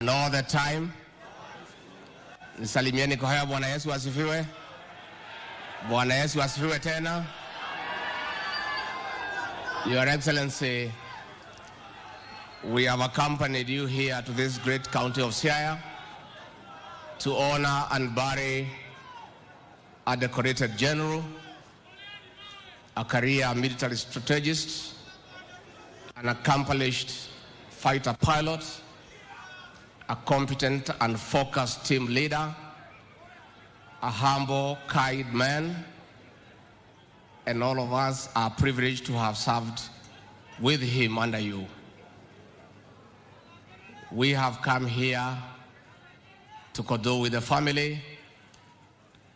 And all the time. Nisalimieni kwa haya. Bwana Yesu asifiwe. Bwana Yesu asifiwe tena. Your Excellency, we have accompanied you here to this great county of Siaya to honor and bury a decorated general, a career military strategist, an accomplished fighter pilot, a competent and focused team leader, a humble, kind man, and all of us are privileged to have served with him under you. We have come here to condole with the family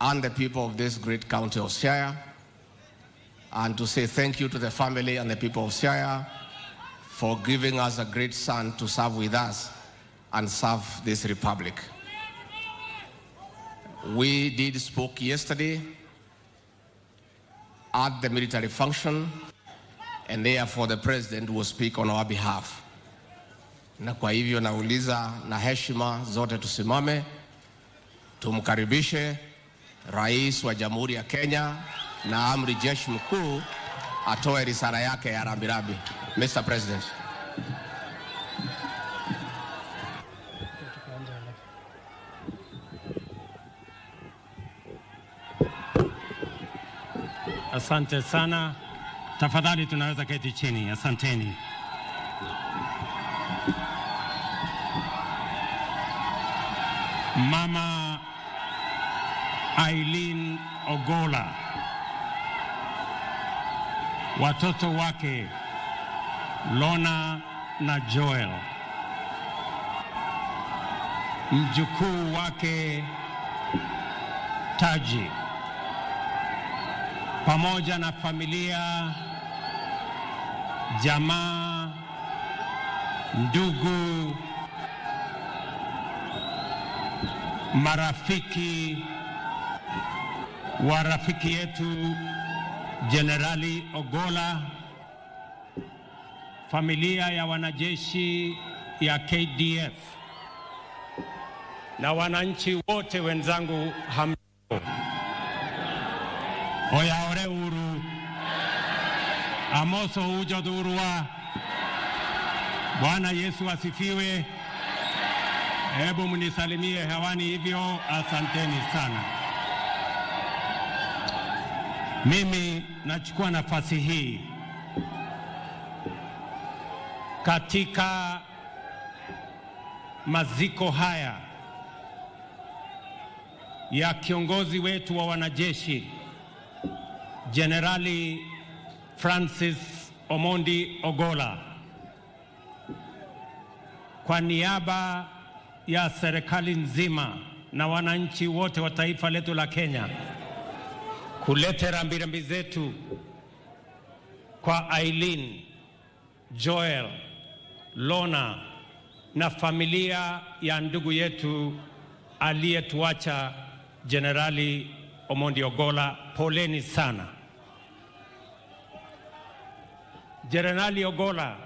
and the people of this great county of Siaya, and to say thank you to the family and the people of Siaya for giving us a great son to serve with us and serve this republic. We did spoke yesterday at the military function, and therefore the president will speak on our behalf. Na kwa hivyo nauliza na heshima zote tusimame tumkaribishe Rais wa Jamhuri ya Kenya na Amri Jeshi Mkuu atoe risala yake ya rambirambi. Mr. President. Asante sana. Tafadhali tunaweza keti chini. Asanteni. Mama Eileen Ogola, watoto wake Lona na Joel, mjukuu wake Taji, pamoja na familia, jamaa, ndugu, marafiki wa rafiki yetu Jenerali Ogola, familia ya wanajeshi ya KDF na wananchi wote wenzangu, hamjambo. Oyaore uru amoso ujo dhurwa. Bwana Yesu asifiwe. Hebu mnisalimie hewani hivyo, asanteni sana. Mimi nachukua nafasi hii katika maziko haya ya kiongozi wetu wa wanajeshi Jenerali Francis Omondi Ogola, kwa niaba ya serikali nzima na wananchi wote wa taifa letu la Kenya, kuleta rambirambi zetu kwa Eileen, Joel, Lona na familia ya ndugu yetu aliyetuacha Jenerali Omondi Ogola. Poleni sana. Jenerali Ogola